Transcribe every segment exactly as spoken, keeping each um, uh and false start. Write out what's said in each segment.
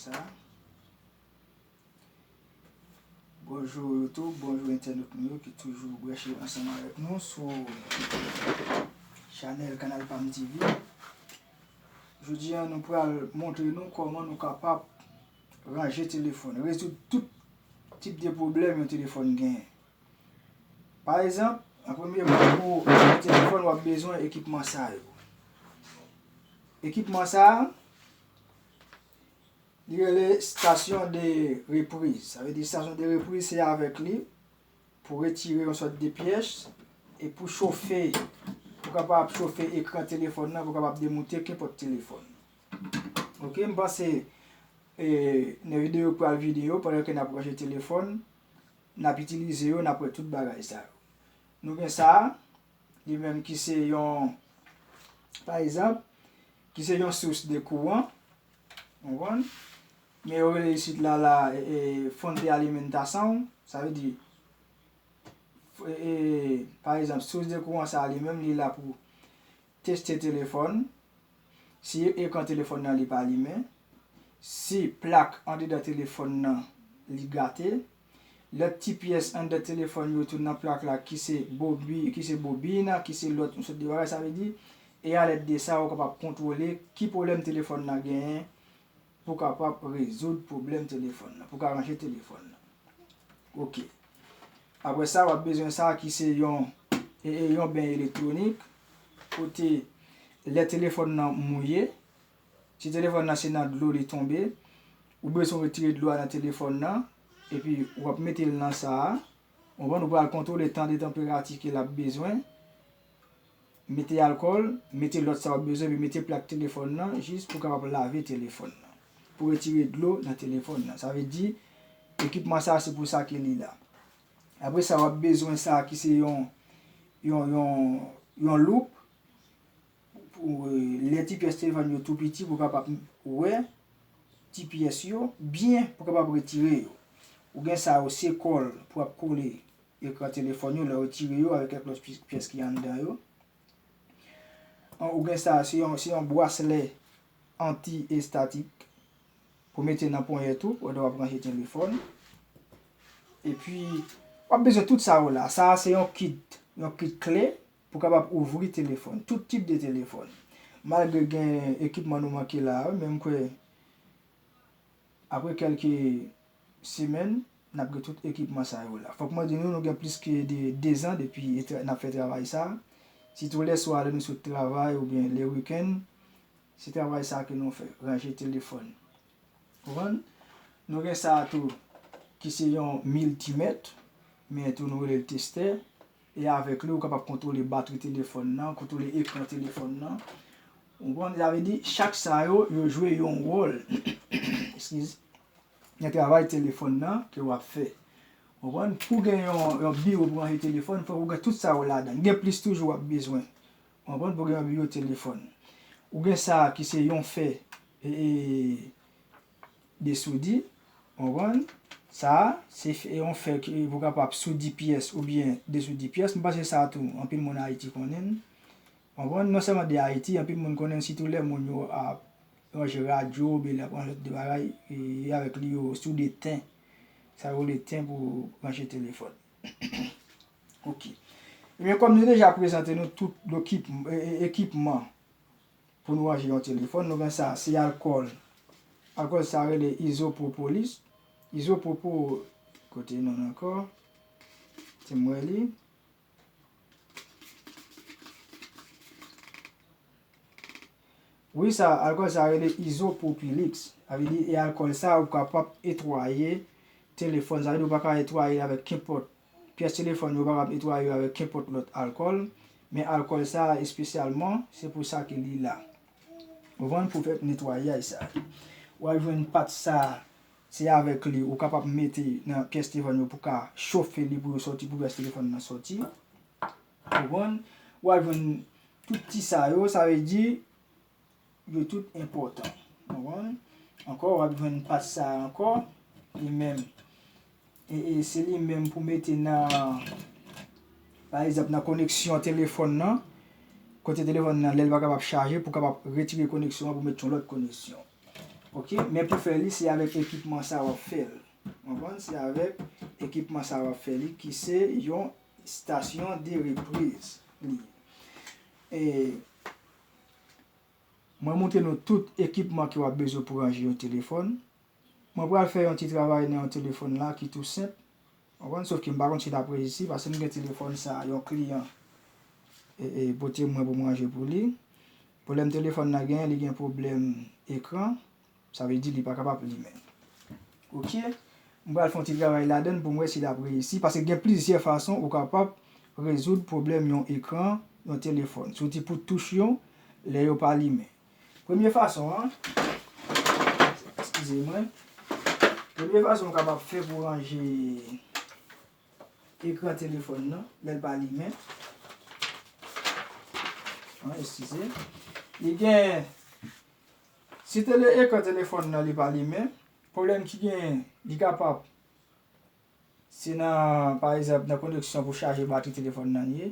Sa. Bonjou YouTube, bonjou entènot nou yo ki toujou branche ansanm avèk nou sou chanèl Kanal Pam T V. Jodi a, nou pral montre nou kòman nou kapab ranje telefòn, rezoud tout tip de pwoblèm yon telefòn genyen. Pa egzanp, an premye pou yon telefòn, w ap bezwen ekipman sa yo. Ekipman sa a, li rele stasyon de repriz. Sa vle di stasyon de repriz, se avèk li pou retire yon sòt de pyès e pou chofe, pou kapab chofe ekran telefòn nan, pou kapab demoute kenpòt telefòn. Ok, m panse, e, nan videyo k pral vini yo, pandan ke n ap ranje telefòn, n ap itilize yo, n ap wè tout bagay sa yo. Nou gen sa a, li menm ki se yon, pa egzanp, ki se yon sous de kouran, w konprann? Men yo rele isit la, la, e, e, fonte alimentasayon, sa vle di, e, e, pa egzanp, sous de kouran sa a li menm, li la pou teste telefòn, si ekran telefòn nan li pa limen, si plak andedan telefòn nan li gate, lòt ti pyès anndan telefòn yo tou nan plak la ki se bobi, ki se bobin, ki se lòt yon sòt de bagay, sa vle di, e alèd de sa ou kapab kontwole ki pwoblèm telefòn nan genyen pou kapab rezoud pwoblèm telefòn nan, pou ka ranje telefòn nan. Ok. Apre sa, w ap bezwen sa ki se yon, e, e, yon ben elektwonik, kote lè telefòn nan mouye, si telefòn nan se nan dlo li tonbe, ou bezwen retire dlo a nan telefòn nan, epi w ap mete l nan sa a, ou konprann, ou pral kontwole tan de tanperati ke l ap bezwen, mete alkòl, mete lòt sa w ap bezwen, epi mete plak telefòn nan, jis pou kapab lave telefòn nan. Pou retire dlo nan telefòn nan. Sa vle di, ekipman sa a, se pou sa ke li la. Apre sa, w ap bezwen sa ki se yon, yon, yon, yon loup. Pou, e, lè ti pyès telefòn yo tou piti, pou kapab wè ti pyès yo byen, pou kapab retire yo. Ou gen sa yo, se kòl pou ap kole ekran telefòn yo, lè w retire yo avèk kèk lòt pi-, pyès ki anndan yo. An, ou gen sa, se yon, se yon braslè anti-estatik pou mete nan ponyèt ou, pandan w ap ranje telefòn. Epi, w ap bezwen tout sa yo la. Sa a se yon kit, yon kit kle pou kapab ouvri telefòn, tout tip de telefòn. Malgre gen ekipman nou manke la a, men m kwè, apre kèlke semèn, n ap gen tout ekipman sa yo la. Fòk mwen di nou, nou gen plis ke de dezan depi e tra-, n ap fè travay sa a. Sitou lè swa, lè nou sot travay oubyen lè wikenn, se travay sa a ke nou fè, ranje telefòn. Konprann? Nou gen sa a tou, ki se yon miltimèt, men tou nou rele l testè. E avèk li, ou kapab kontwole batri telefòn nan, kontwole ekran telefòn nan. Ou konprann? Sa vle di, chak sa yo, yo jwe yon wòl. Eskize. Nan travay telefòn nan ke w ap fè. Ou konprann? Pou gen yon, yon biwo pou ranje telefòn, fòk ou gen tout sa yo ladan. Gen plis toujou w ap bezwen. Ou konprann? Pou gen yon biwo telefòn. Ou gen sa a ki se yon fè, e, e, desoudi, w konprann? Sa a, se fè, yon fè ki pou kapab soudi pyès oubyen desoudi pyès. M panse sa a tou, anpil moun Ayiti konnen l. W konprann? Non sèlman de Ayiti, anpil moun konnen l, sitou lè moun yo ap ranje radyo oubyen lè y ap ranje lòt de bagay, e, e avèk li yo soude ten. Sa yo rele ten pou branche telefòn. Ok. Ebyen, kòm nou deja prezante nou tout dokip-, e, e, ekipman pou nou ranje yon telefòn, nou gen sa, se alkòl. Alkòl sa rele izopropolis. Izopropo, kote nou ankò? Ti mwen li. Wi, sa, alkòl sa rele izopropiliks. Sa vle di, e alkòl sa, ou kapab etwaye telefòn. Sa vle di, ou pa ka etwaye avèk kenpòt pyès telefòn yo, ou pa ka etwaye yo avèk kenpòt lòt alkòl. Men alkòl sa, espesyalman, se pou sa ke li la. Ou konprann? Pou fè netwayaj sa. W a jwenn pat sa, se avèk li, ou kapab mete nan pyès telefòn yo pou ka chofe li, pou yo sòti, pou pyès telefòn nan sòti. Ou konprann? W a jwenn tout ti sa yo, sa vle di, yo tout enpòtan. Ou konprann? Ankò, w ap jwenn pat sa a ankò, li menm. E, e se li menm pou mete nan, pa egzanp, nan koneksyon telefòn nan, kote telefòn nan, lè l pa kapab chaje, pou kapab retire koneksyon an, pou mete yon lòt koneksyon. Ok, men pou fè li, se avèk ekipman sa w ap fè l. Konprann? Se avèk ekipman sa w ap fè li, ki se yon stasyon de repriz li ye. E mwen montre nou tout ekipman ke w ap bezwen pou ranje yon telefòn. Mwen pral fè yon ti travay nan yon telefòn la ki tou senp. Konprann? Sof ke m pa konn si l ap reyisi, paske m gen telefòn sa, yon kliyan e, e, pote mwen pou m ranje pou li. Pwoblèm telefòn nan genyen, li gen pwoblèm ekran. Sa vle di li pa kapab limen. Ok? M pral fè yon ti travay ladan l pou m wè si l ap reyisi, paske gen plizyè fason ou kapab rezoud pwoblèm yon ekran, yon telefòn. Soti pou touch yo, lè yo pa limen. Premye fason an, eskize mwen, premye fason ou kapab fè pou ranje ekran telefòn nan, lè l pa limen. An, eskize. Li gen, si tele, ekran telefòn nan li pa limen, pwoblèm ki genyen, li kapab, se nan, pa egzanp, nan koneksyon pou chaje batri telefòn nan li ye.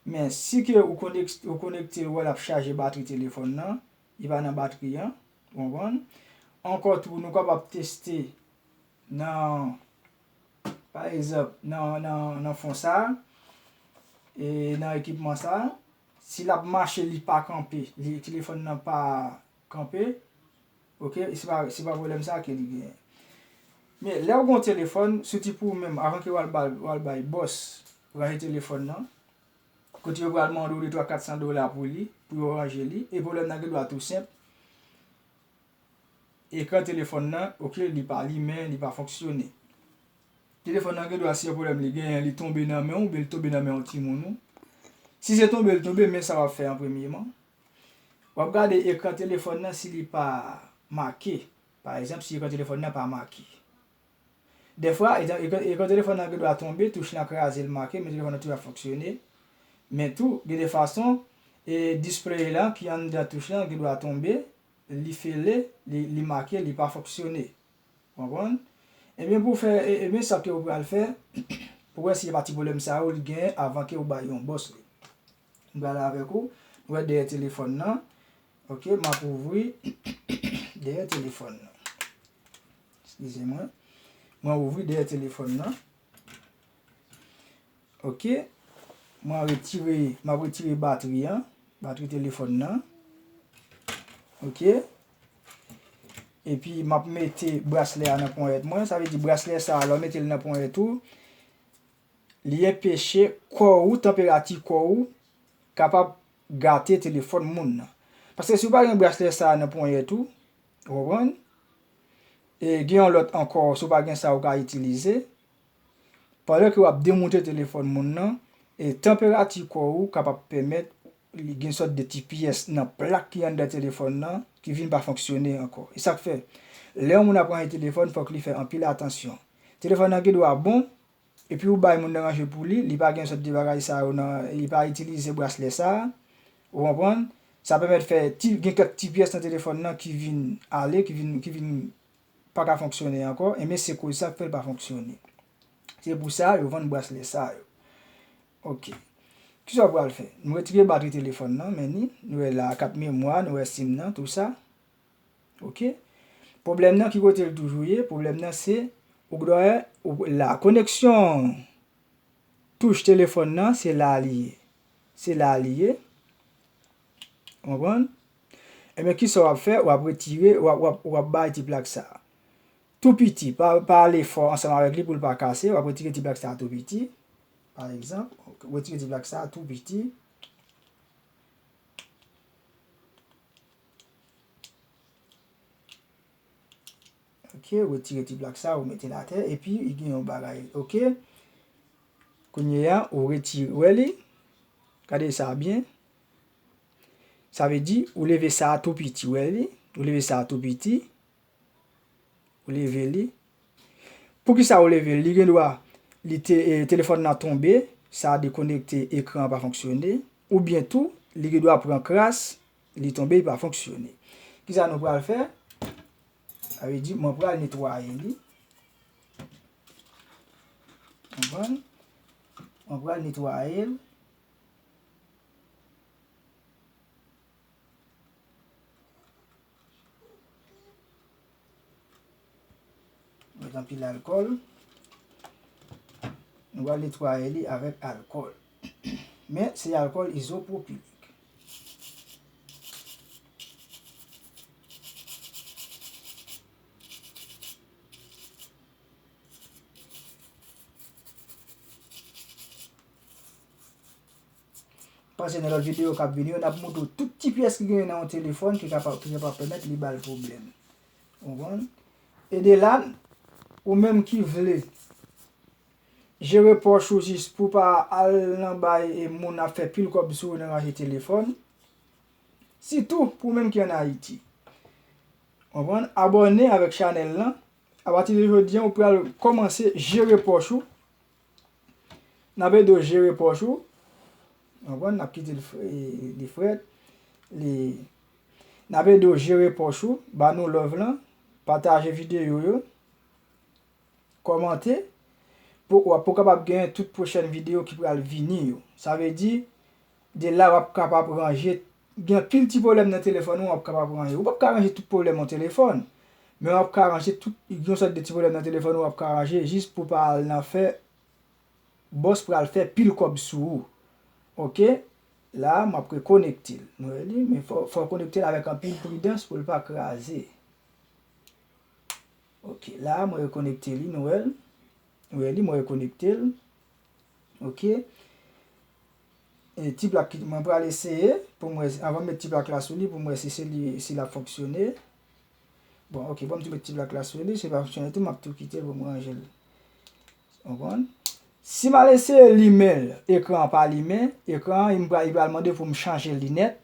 Men si ke ou konek-, ou konekte l, ou wè l ap chaje batri telefòn nan, li pa nan batri an, ou konprann? Ankò tou, nou kapab teste nan, pa egzanp, nan, nan, nan fon sa a, e nan ekipman sa a, si l ap mache, li pa kanpe, li, telefòn nan pa kanpe, ok, se pa, se pa pwoblèm sa a ke li genyen. Men, lè w gen yon telefòn, soti pou ou menm, avan ke w al ba-, w al bay bòs ranje telefòn nan, kote yo pral mande w de twa kat san dola pou li, pou yo ranje li, e pwoblèm nan gen dwa tou senp. Ekran telefòn nan, ok, li pa limen, li pa fonksyone. Telefòn nan gen dwa se yon pwoblèm li genyen, li tonbe nan men w, oubyen li tonbe nan men yon timoun ou. Si se tonbe l tonbe, men sa w ap fè an premyeman. W ap gade ekran telefòn nan si li pa make. Pa egzanp, si ekran telefòn nan pa make. Dèfwa, ekran, ekran telefòn nan gen dwa tonbe, touch lan kraze l make, men telefòn nan toujou ap fonksyone. Men tou, gen de fason, e display lan ki anndan touch lan gen dwa tonbe, li fele, li, li make, li pa fonksyone. Konprann? Ebyen, pou fè, e, ebyen, sa ke ou pral fè, pou wè si se pa ti pwoblèm sa yo li genyen avan ke ou bay yon bòs li. M pral avèk ou, nou wè dèyè telefòn nan. Ok, m ap ouvri dèyè telefòn nan. Eskize mwen. Mwen ouvri dèyè telefòn nan. Ok. Mwen retire, m ap retire batri an, batri telefòn nan. Ok. Epi m ap mete braslè a nan ponyèt mwen. Sa vle di braslè sa a, lè w mete l nan ponyèt ou, li enpeche kò ou, tanperati kò ou, kapab gate telefòn moun nan. Paske si w pa gen braslè sa a nan ponyèt ou, ou konprann? E gen yon lòt ankò, si w pa gen sa, ou ka itilize. Pandan ke w ap demoute telefòn moun nan, e tanperati kò ou kapab pèmèt li gen sòt de ti pyès nan plak ki anndan telefòn nan ki vin pa fonksyone ankò. E sa k fè, lè yon moun ap ranje telefòn, fòk li fè anpil atansyon. Telefòn nan gen dwa bon, epi ou bay moun nan ranje pou li, li pa gen sòt de bagay sa yo nan, li pa itilize braslè sa a, ou konprann? Sa pèmèt fè ti, gen kèk ti pyès nan telefòn nan ki vin ale, ki vin, ki vin pa ka fonksyone ankò, enben se koz sa k fè l pa fonksyone. Se pou sa yo vann braslè sa yo. Ok. Kisa w pral fè? Nou retire batri telefòn nan, men ni, nou wè la, kat memwa, nou wè sim nan, tou sa. Ok. Pwoblèm nan, ki kote l toujou ye? Pwoblèm nan, se, ou dwè, ou, la koneksyon touch telefòn nan, se la li ye. Se la li ye. Konprann? Ebyen, kisa w ap fè? W ap retire, w ap, w ap, w ap bay ti plak sa a tou piti. Pa, pa ale fò ansanm avèk li pou l pa kase. W ap retire ti plak sa a tou piti. Pa egzanp, retire ti plak sa a tou piti. Ok, retire ti plak sa, ou mete l atè, epi li gen yon bagay. Ok. Kounye a, ou retire, wè li? Gade sa byen. Sa vle di, ou leve sa a tou piti, wè li? Ou leve sa a tou piti. Ou leve li. Poukisa ou leve li? Li gen dwa, li te, e, telefòn nan tonbe, sa dekonekte, ekran an pa fonksyone. Oubyen tou, li gen dwa pran kras, li tonbe, li pa fonksyone. Kisa nou pral fè? Sa vle di, mwen pral netwaye li. Konprann? Mwen pral netwaye l. anpil alkòl. Nou pral netwaye li avèk alkòl. Men, se alkòl izopwopilik. Panse nan lòt videyo k ap vini yo, n ap montre w tout ti pyès ki genyen nan yon telefòn ki kapab, ki kapab pèmèt li ba l pwoblèm. Ou konprann? E de la, ou menm ki vle jere pòch ou jis pou pa al nan bay e moun ap fè pil kòb sou ou nan ranje telefòn. Sitou pou ou menm ki ann Ayiti. Konprann? Abòne avèk chanèl lan. Apati de jodi a, ou pral kòmanse jere pòch ou. N ap ede w jere pòch ou. Konprann? N ap kite l fre-, li frèt. Li, n ap ede w jere pòch ou. Ba nou love lan. Pataje videyo yo. Kòmante. Pou, w ap, pou w kapab genyen tout pwochèn videyo ki pral vini yo. Sa vle di, de la w ap kapab ranje, gen anpil ti pwoblèm nan telefòn ou, w ap kapab ranje. Ou p ap ka ranje tout pwoblèm yon telefòn, men w ap ka ranje tout, yon sèt de ti pwoblèm nan telefòn ou, w ap ka ranje jis pou pa al nan fè, bòs pral fè pil kòb sou ou. Oke? La, m ap rekonekte l. Nou wè li, men fò, fò w konekte l avèk anpil pridans pou l pa kraze. Oke, la, mwen rekonekte li, nou wè l. Nou wè li, mwen rekonekte l. Oke. E ti plak ki, mwen pral eseye pou m wè, anvan m met ti plak la sou li, pou m wè si se li, si l ap fonksyone. Bon, oke, ban m tou met ti plak la sou li, si l pa fonksyone tou, m ap tou kite l pou m ranje l. Konprann? Si m al eseye limen l, ekran an pa limen, ekran an, li pral, li pral mande pou m chanje linèt.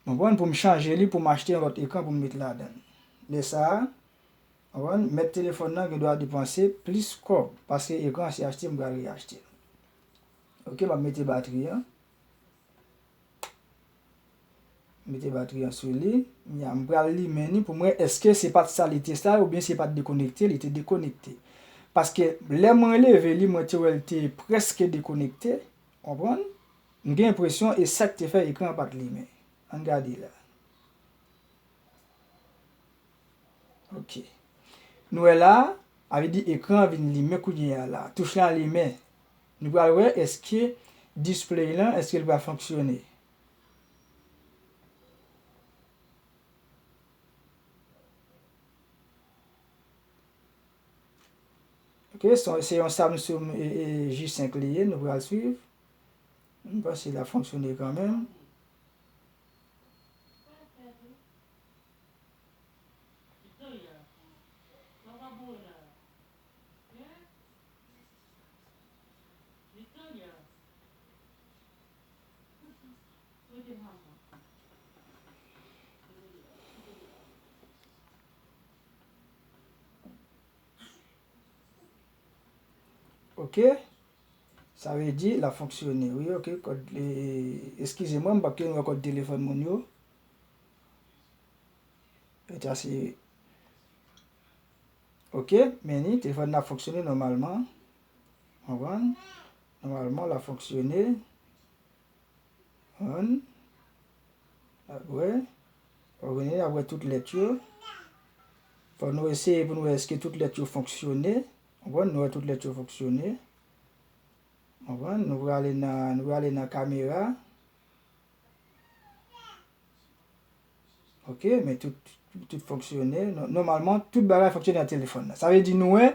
Konprann? Pou m chanje li, pou m achte yon lòt ekran pou m met ladan l. Lè sa a, konprann? Mèt telefòn nan gen dwa depanse plis kòb, paske ekran an se achte m pral reyachte l. Oke, m ap mete batri an. Mete batri an sou li. Nya, m pral limen li pou m wè èske se pa t sa li te sa, oubyen se pa t dekonekte, li te dekonekte. Paske lè mwen leve li, mwen te wè l te prèske dekonekte. Konprann? M gen enpresyon e sa k te fè ekran an pa t limen. Ann gade la. Oke. Nou wè la, a vle di ekran an vin limen kounye a la. Touch lan limen. Nou pral wè èske display lan, èske l pral fonksyone. Oke, se, se yon Samsung, e, e, J senk li ye, nou pral swiv. M panse l ap fonksyone kanmenm. Oke. Sa vle di l ap fonksyone, wi, oke. Kòd, e, eskize mwen, m pa t gen kòd telefòn moun yo. Eta se, oke, men ni, telefòn nan ap fonksyone nòmalman. Konprann? Nòmalman, l ap fonksyone. Konprann? Apre, fò w vini, apre tout lèt yo. Fò nou eseye pou nou wè èske tout lèt yo fonksyone. Konprann? Nou wè tout lèt yo fonksyone. Konprann? Nou prale nan, nou prale nan kamera. Oke, men tout, tout fonksyone. Nò-, nòmalman, tout bagay fonksyone nan telefòn nan. Sa vle di nou wè,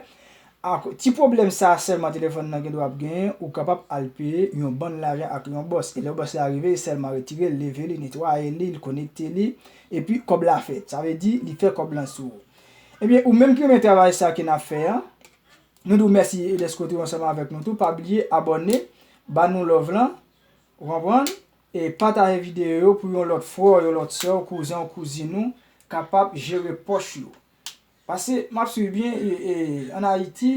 ak ti pwoblèm sa a sèlman telefòn nan gen dwa ap genyen, ou kapab al peye yon bann lajan ak yon bòs. E lè bòs la rive, li sèlman retire l, leve li, netwaye li, l konekte li, epi kòb la fèt. Sa vle di, li fè kòb lan sou ou. Ebyen, ou menm ki renmen travay sa ke n ap fè an, nou di w mèsi dèske w te ansanm avèk nou tou. Pa bliye abòne, ba nou love lan. Ou konprann? E pataje videyo yo pou yon lòt frè w, yon lòt sè w, kouzen w, kouzin ou kapab jere pòch yo. Paske m ap swiv byen, e, e, ann Ayiti,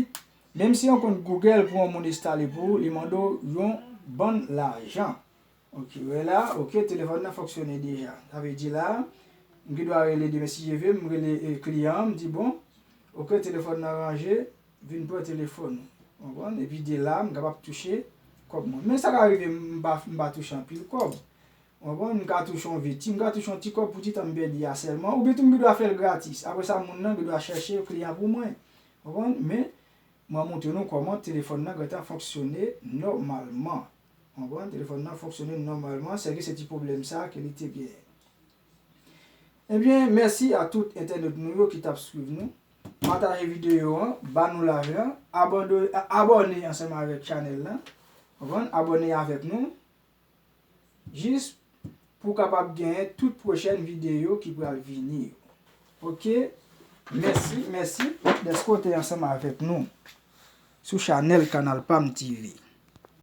menm si yon kont Google pou yon moun enstale pou ou, li mande w yon bann lajan. Oke, wè la, oke, telefòn nan fonksyone deja. Sa vle di la, m gen dwa rele demen si Dye vle, m rele, e, kliyan an, m di, bon, oke, telefòn nan ranje, vin pran telefòn ou. Konprann? Epi de la, m kapab touche kòb mwen. Men sa ka rive, m pa, m pa touche anpil kòb. Konprann? M ka touche yon vye ti, m ka touche yon ti kòb pou ti tan m pèdi a sèlman. Oubyen tou m gen dwa fè l gratis. Apre sa, moun nan gen dwa chèche kliyan pou mwen. Konprann? Men, mwen montre nou kòman telefòn nan gentan fonksyone nòmalman. Konprann? Telefòn nan fonksyone nòmalman, sèke se ti pwoblèm sa ke li te genyen. Ebyen, mèsi a tout entènot nou yo ki t ap swiv nou. Pataje videyo an, ba nou love lan, abòne, abòne ansanm avèk chanèl lan. Konprann? Abòne avèk nou. Jis pou w kapab genyen tout pwochèn videyo ki pral vini yo. Oke? Mèsi, mèsi dèske w te ansanm avèk nou sou chanèl Kanal Pam T V.